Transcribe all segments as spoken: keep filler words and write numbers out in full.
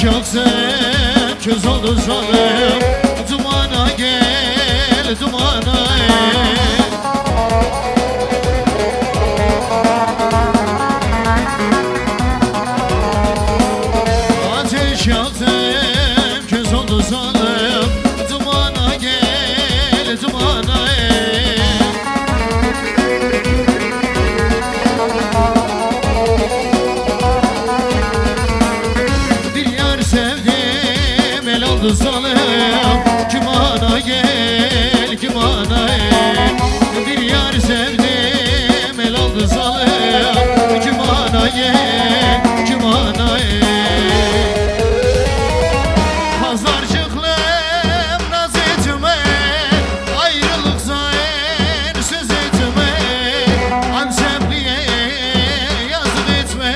Şansım köz oldu zalim. Dumana gel, dumana. Ateş yaktım, köz oldu zalim. Dumana gel, dumana. Bir yar sevdim, el aldı zalim. Kümana gel, kümana. Bir yar sevdim, el aldı zalim. Kümana gel, kümana. Pazarcıklım naz etme, ayrılıksa en söz etme. Antepliye yazık etme,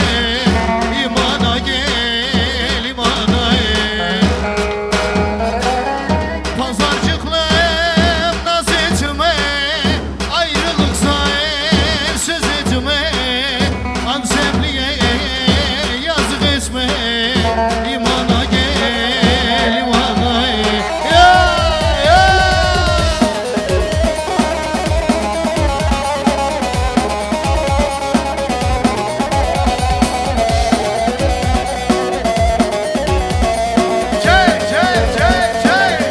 imana gel, imana. Pazarcıklım naz etme, ayrılıksa en söz etme. Antepliye yazık etme, imana gel, imana. Ya, ya. Çek, çek, çek, çek.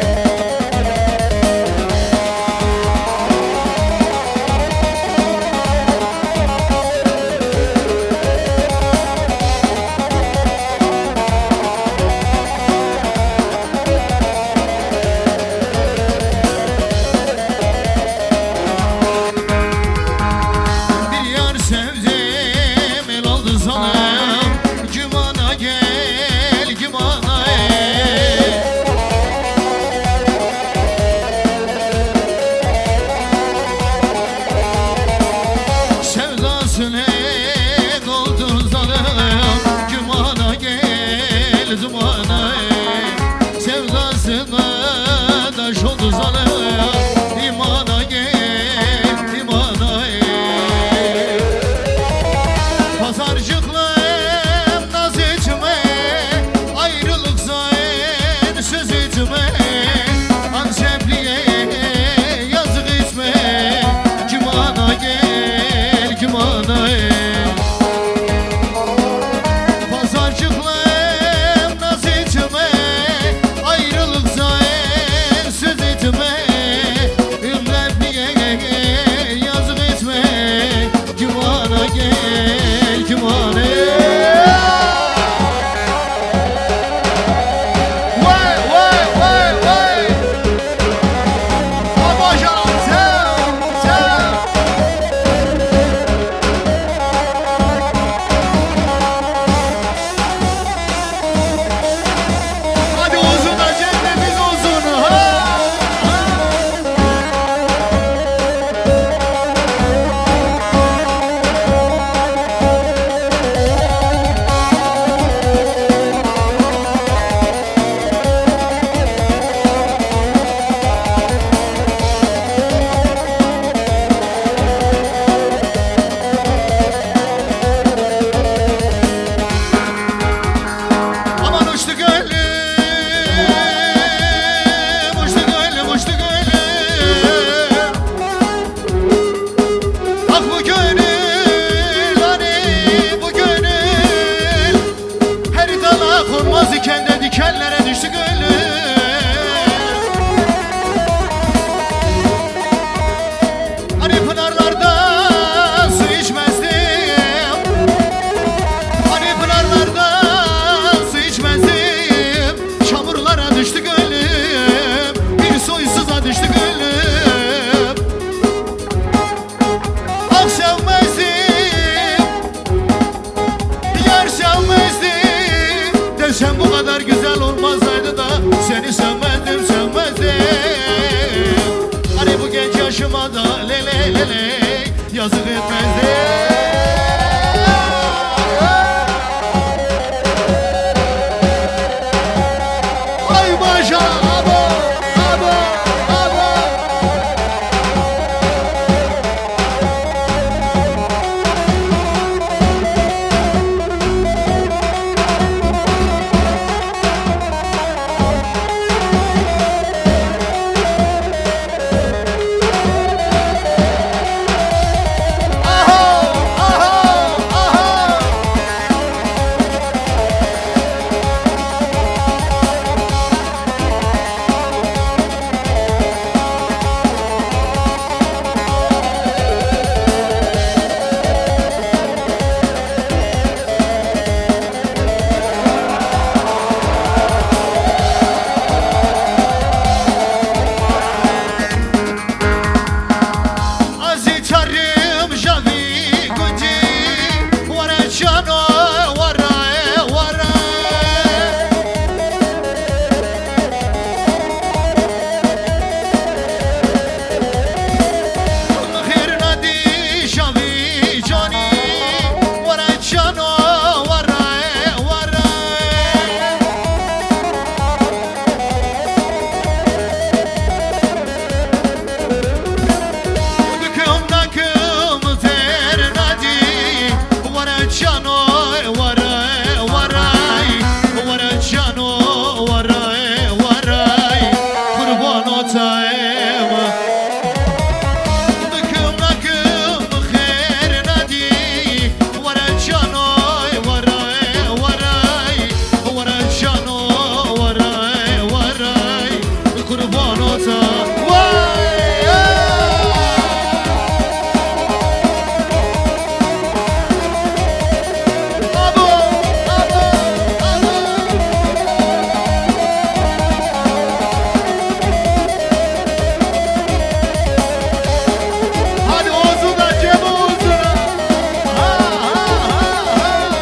Bir yar sevdim, el aldı zalim. Cümana gel, cümana. Sevdasını oldu zalim. Cümana gel, cümana. Sevdasına taş oldu zalim. İmana gel, imana. Pazarcıklım naz etme, ayrılıksa en söz etme. Antepliye yazık etme, cümana gel, cümana. Pazarcıklım naz etme, ayrılıksa en söz etme. Ümmetliye yazık etme, cümana gel, cümana. Vay, vay, vay, vay. Abacan, sev, sev. Hadi olsun da cennetimiz olsun. Ha! Ha! Aman uçtu gönlüm, uçtu gönlüm, uçtu gönlüm. Ah bu gönül, hani bu gönül. Her dala konmaz iken de dikenlere düştü gönlüm. Hani pınarlarda su içmezdim, hani pınarlarda su içmezdim. Çamurlara düştü gönlüm, bir soysuza düştü gönlüm. Ah sevmezdim, yar sevmezdim. Desem bu kadar güzel olmazdı da seni sevmezdim, sevmezdim. Hani bu genç yaşıma da ley ley ley ley yazık etmezdim. Ay maşallah, abo, abo, abo. Cano were, were. Xêr nadî şavî canî, were cano were, were. Dikim nakim têr nadî, were cano, were, were, were cano, were, were, qurbano te me. Dikim nakim xêr nadî, were cano, were, were, were cano, were, were. Qurbano te. Vay! Abo! Abo! Abo! Hadi omzuna, Cemo, omzuna. Ha, ha, ha, ha.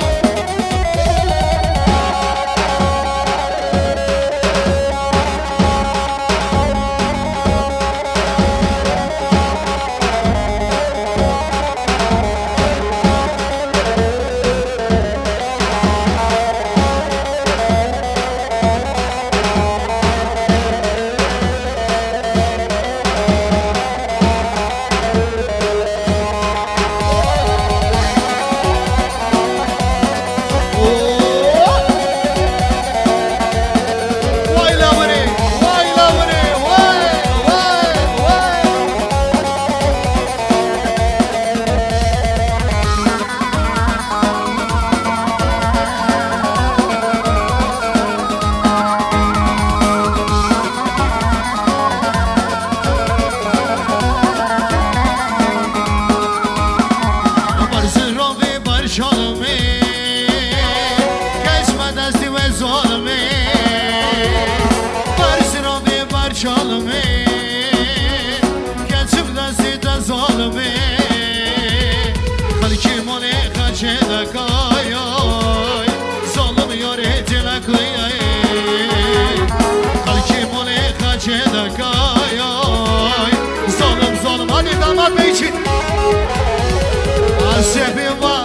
Vay la vere, vay la vere, vay, vay, vay. Bar zirovê bar çalimê, kes me destê we zalimê. Bar zirovê bar çalimê, kes me destê te zalimê. Xelkê malê xaçê de kayay, zalim yarê têlekuyay. Xelkê malê xaçê de kayay, zalim, zalim. Hadi damat bey için. Azebê ma.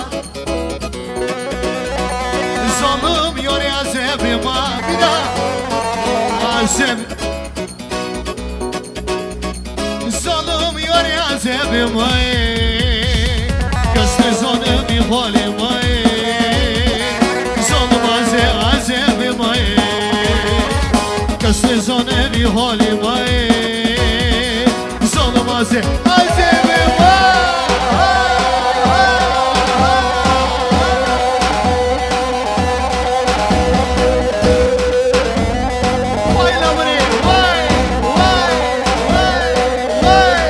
Zalim yarê azebê ma. Bir daha. Azeb. Zalim yarê azebê ma. Kes nizane vî halê ma. Zalim aze-, azebê ma. Kes nizane vî halê ma. Zalim aze-, azebê ma. Vay la vere, vay, vay, vay, vay.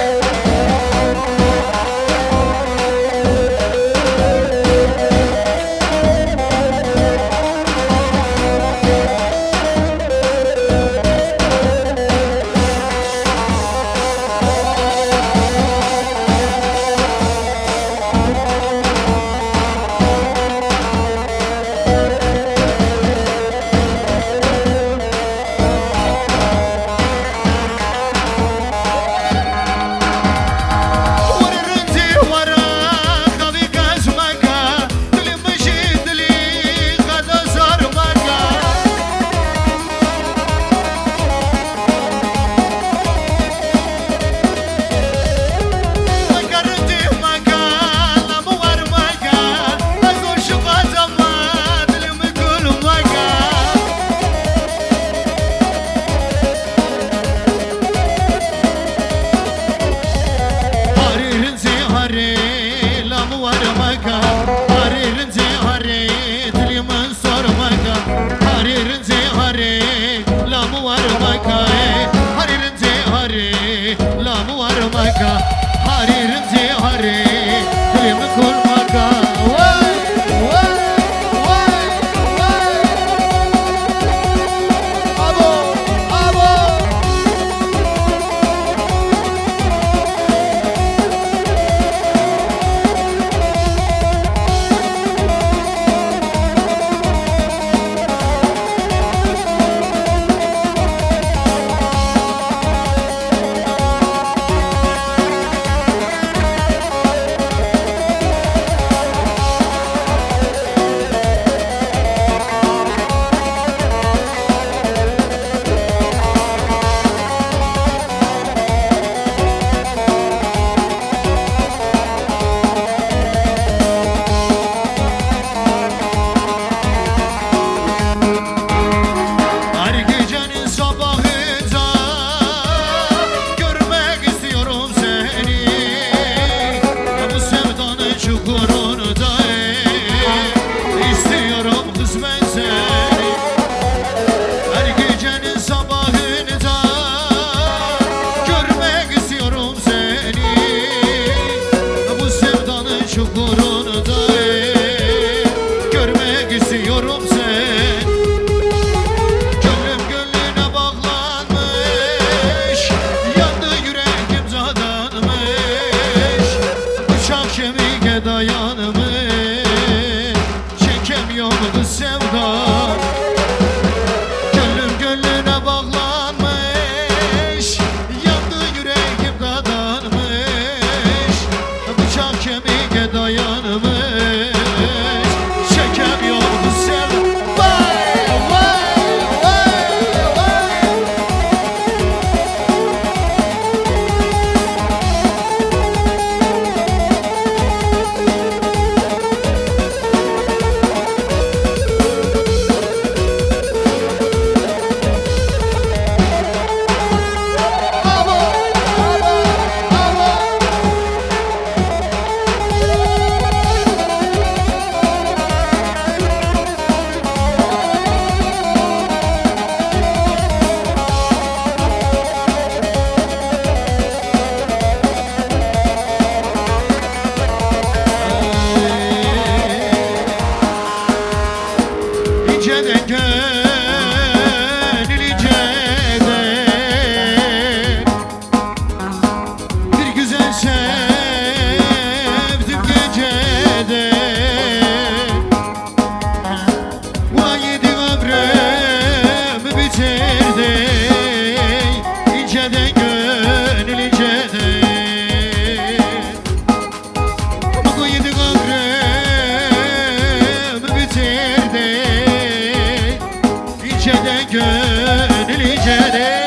Gönül incedir.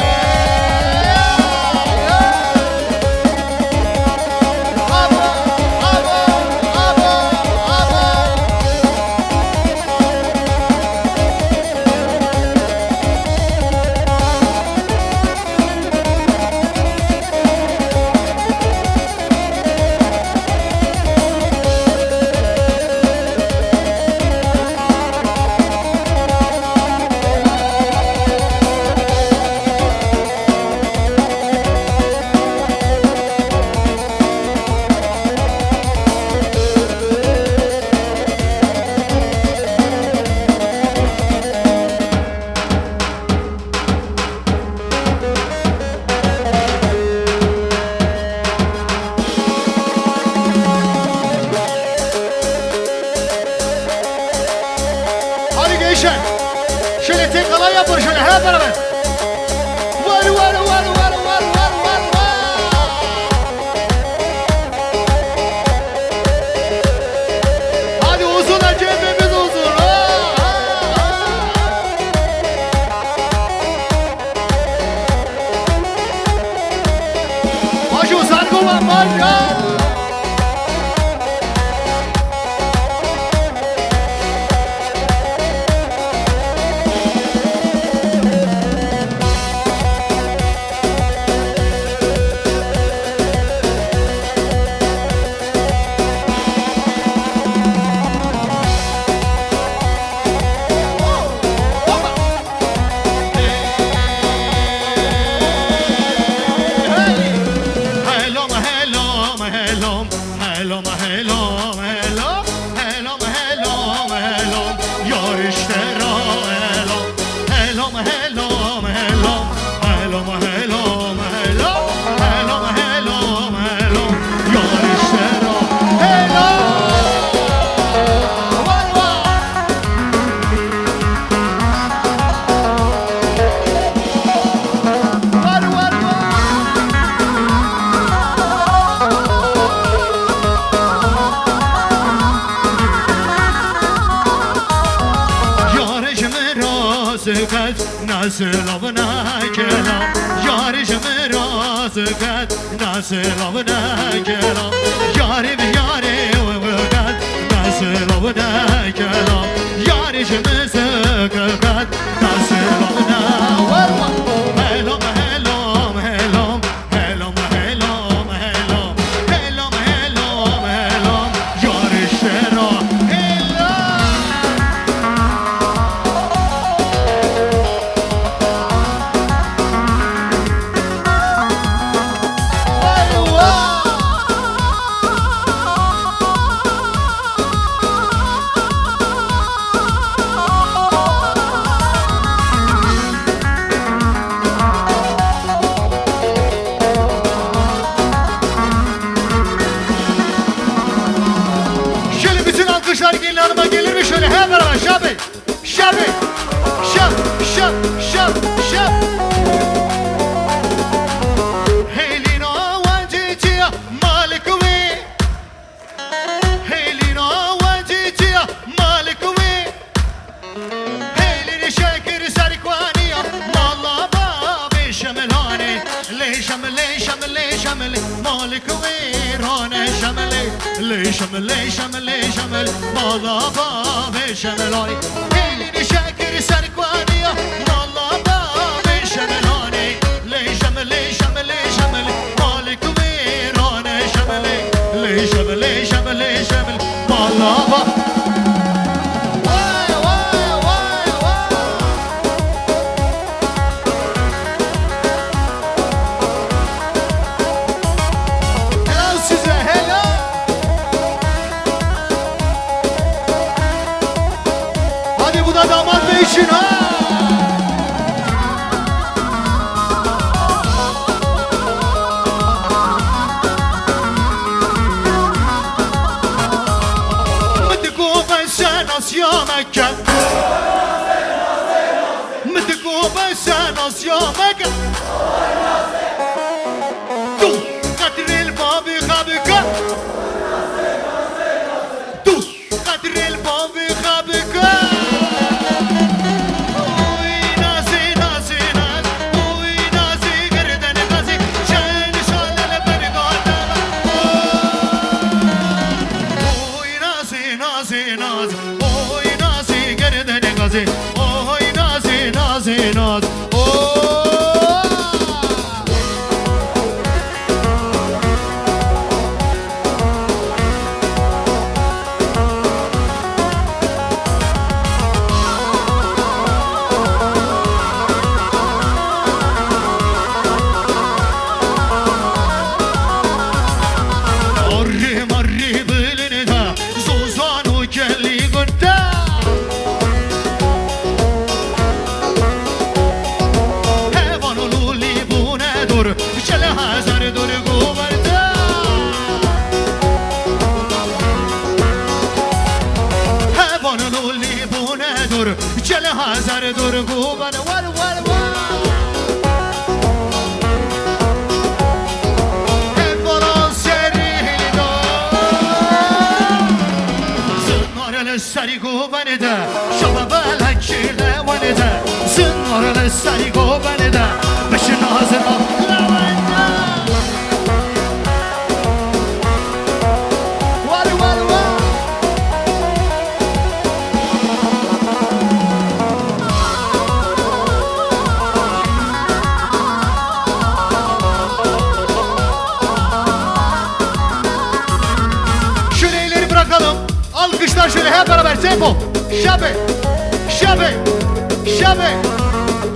Hadi gençler. Şöyle tek kalan yapın şöyle hep beraber. Var, var, var. Hadi uzun da cebimiz uzun. Maşo sargo var, maşo. Helom, helom, helom, helom, helom, helom, helom, helom, helom, yar işte ra, helom, helom, helom, helom, helom, helom, helom, helom, helom, helom, yar işte ra, helom. Var, var. Yarê ji min razî ket, ne silav ne kelam. Yarê ji min razî ket, ne silav ne kelam. Yarê bi yarê we biket, ne silav ne kelam. Yarê ji min zikir ket, ne silav ne. Helom, helom, helom, helom, helom, helom, helom, helom, helom, yarê şera, helom. Şöyle bütün alkışlar gelin hanıma gelir mi? Şöyle hep beraber. Şabi. Şabi. Şap, şap, şap, şap. Hêlîna wencî çiya malik wî. Hêlîna wencî çiya malik wî. Hêlînî şekir serkwanî ya mala bavê Şemlanê. Lê Şem, lê Şem, lê Şem, lê malik wî rane Şemlê. Lê Şem, lê Şem, lê Şem, lê mala bavê Şemlanê. Hêlînî şekir serkwanî ya mala bavê Şemlanê. Lê Şem, lê Şem, lê Şem, lê malik wî rane Şemlê. Lê Şem, lê Şem, lê Şem, lê mala ba- Vay, vay, vay, vay. Helal size, helal. Hadi bu da damat bey için ha. Min digo ben şenasiya meke. Min digo ben şenasiya meke. Tu qedrê li bavê xwe bike. Tu qedrê li bavê xwe bike. Oy, Nazê Oy nazî gerdene gazê, oy nazî, nazî, naz. Oy. Arrê marrê bilin de, zozan û kelî gund de. Hevan û lûlî bûne dor, çel hezar dor goverde. Hevan û lûlî bûne dor, çel hezar dor goverde. War, war, war. Hevala serî da. Zinar li serî goverde. Şaba belekî lewende. Zinar li serî goverde. Bişin hazir o lewende. War, war, war. Şöyle elleri bırakalım. Alkışlar şöyle hep beraber tempo. Şabe. Şabe. Şabe.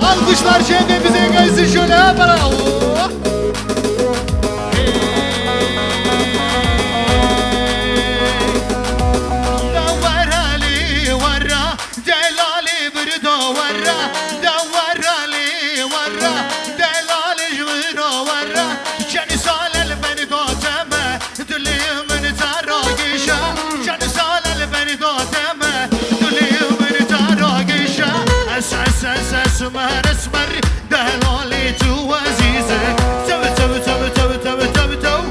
Alkışlar şöyle bize gelsin şöyle hep beraber. Oh. Hey. Dawar Ali warra. Delalê birdo werre, de werre lê werre, delalê ji min re werre. Çend sal el beni dateme, dilê min te ragişe. Çend sal el beni dateme, dilê min te ragişe. Es, es, es, esmer, esmer, delalê tu ezîze. Tev, tev, tev, tev, tev, tev, tev.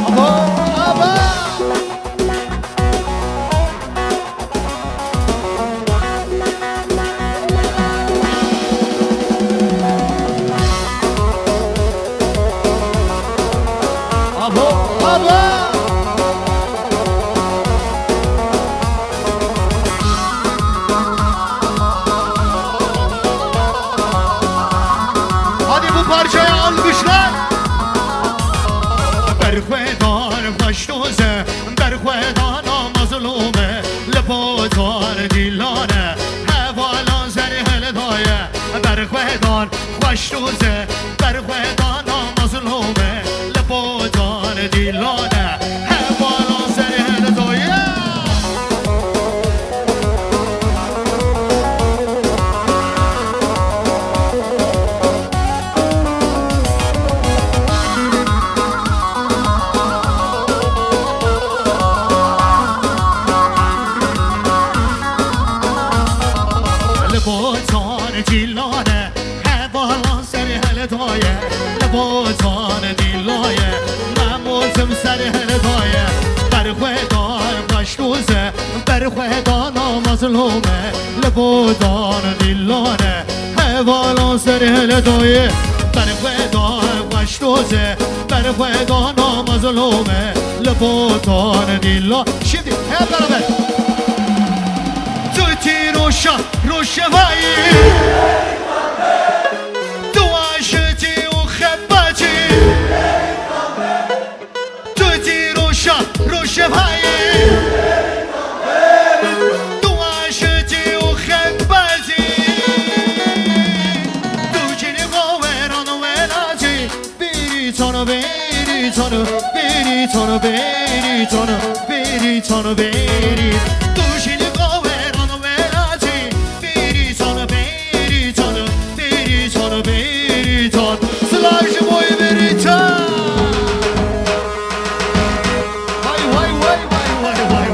Abo, abo. Abo, abo. Hadi bu parçaya alkışlar. Berxwedar xweş doze, berxwedana mazlûme, li potan dîlane, hevalan serê hildaye. Berxwedan xweş doze, berxwedana mazlûme, li potan dîlane, hevalan serê hildaye. Li botan cîlane, hevalan ser hildaye. Li botan dîlaye, memotim ser hildaye. Berxwedan xweş doze, berxwedana mazlûme. Li botan dîlane, hevalan ser hildaye. Berxwedan xweş doze, berxwedana mazlûme. Li botan dîla. Şimdi hep beraber. Tu tî roşa, roşevayî. Tu aşitî û xebatî. Tu tî roşa, roşevayî. Tu aşitî û xebatî. Tu cînî goveran welatî. Bêrîtan, bêrîtan, bêrîtan, bêrîtan, bêrîtan, bêrî. Tu jî li goveran welatî. Bêrîtan, bêrîtan, bêrîtan, bêrîtan. Silav ji bo wê bêrîtan. Vay, vay, vay, vay.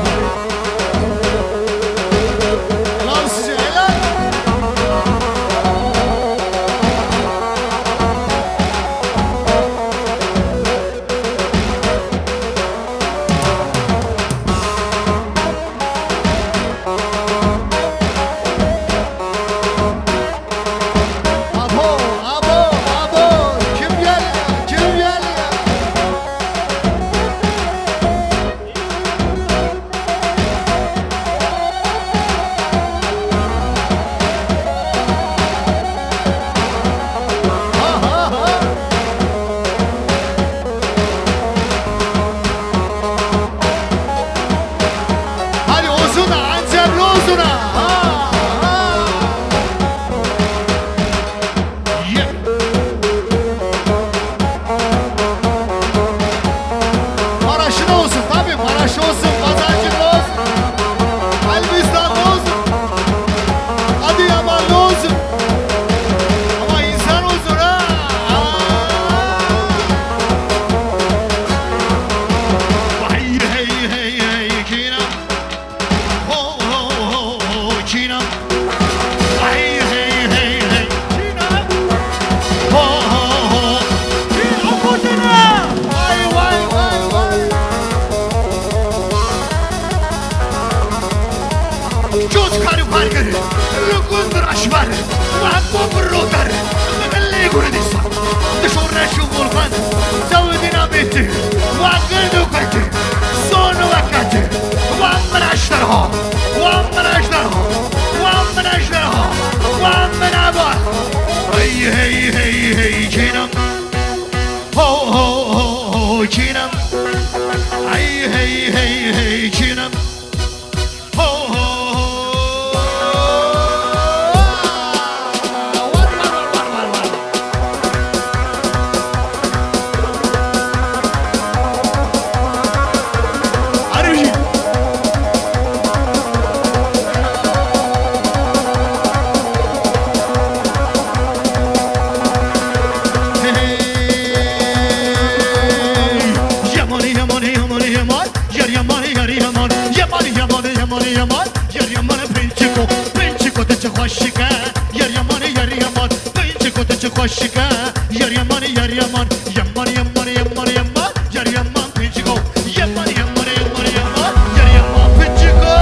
Çû ji kar û kar kir, li gund reşber, weko bi roter, li gilê Kurdistan, di şoreş û golxan, zewidîna bêtir, wek gird û kir kir, son û weke kir, wan min eşderha, wan min eşderha, wan min eşderha, wan min ebar. Hey, hey, hey, hey, çînim. Ho, ho, ho, ho, çînim. Hey, hey, hey, hey, çînim. Ho, ho, ho. War, war, war, war, war, war. Arê bijî. Hey, hey. Yemanî, yemanî, yemanî, yeman. Yer yemanî, yer yeman. Yemanî, yemanî, yemanî, yeman. Yer yemanî, pinçiko, pinçiko, tu çi xweşik e. Yer yemanî, yer yeman. Pinçiko, tu çi xweşik e. Yer yemanî, yer yeman. Yemanî, yemanî, yemanî, yeman. Yer yeman, pinçiko. Yemanî, yemanî, yemanî, yeman. Yer yeman, pinçiko.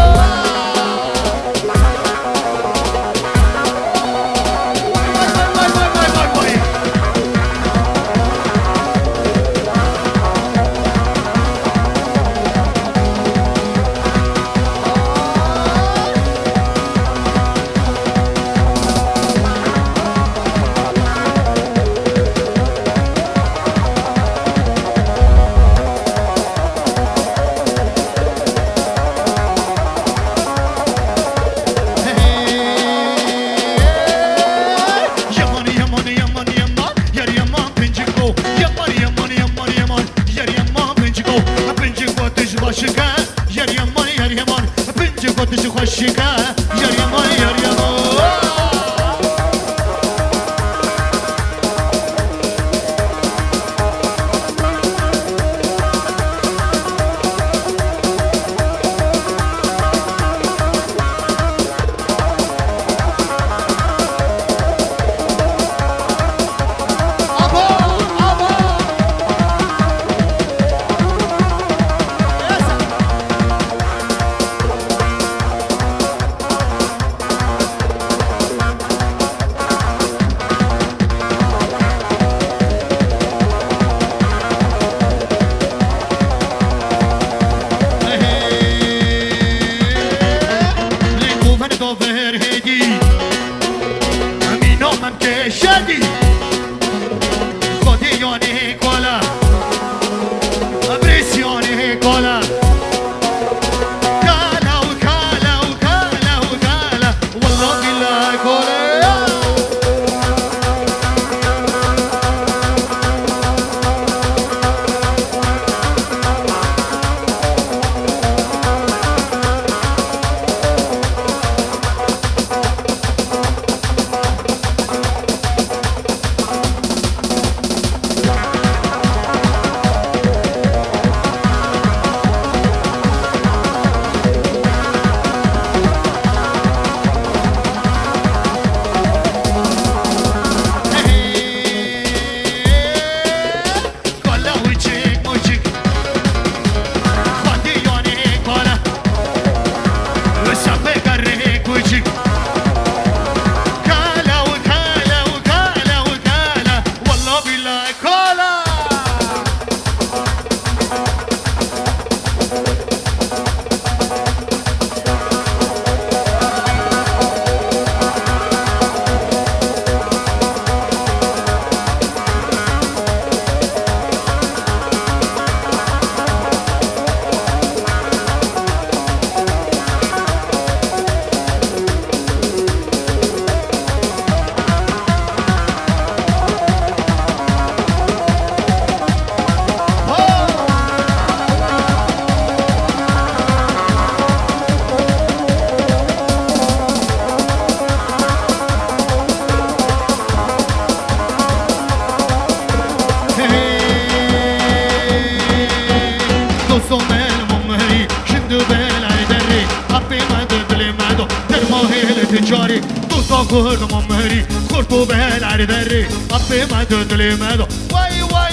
Yemanî, yemanî, yemanî, yeman. Yer yeman, pinçiko. Yemanî, yemanî, yemanî, yeman. Yer yeman, pinçiko. Pinçiko, tu jî xweşik e. Yer yemanî, yer yeman. Pinçiko, tu jî xweşik e. Yer yemanî, yer yeman. Lê ku vene do ver hêdî, mîna mem ke şedî. Xwedê yanê kala, Brêsyanê kala. Kala û kala û kala û kala. Wallah billah kala. Kala û çik û çik. Xwedê yanê kala. Wisa pê gerê kûçik. Kala û kala û kala û kala. Wallah billah kala. Dosto me li Mamherî, şindo belay derê, apê me di dilê me do, derma hêl ti çarê, dosta Kurd Mamherî, xurt û belay derê, apê me di dilê me do. Way, way.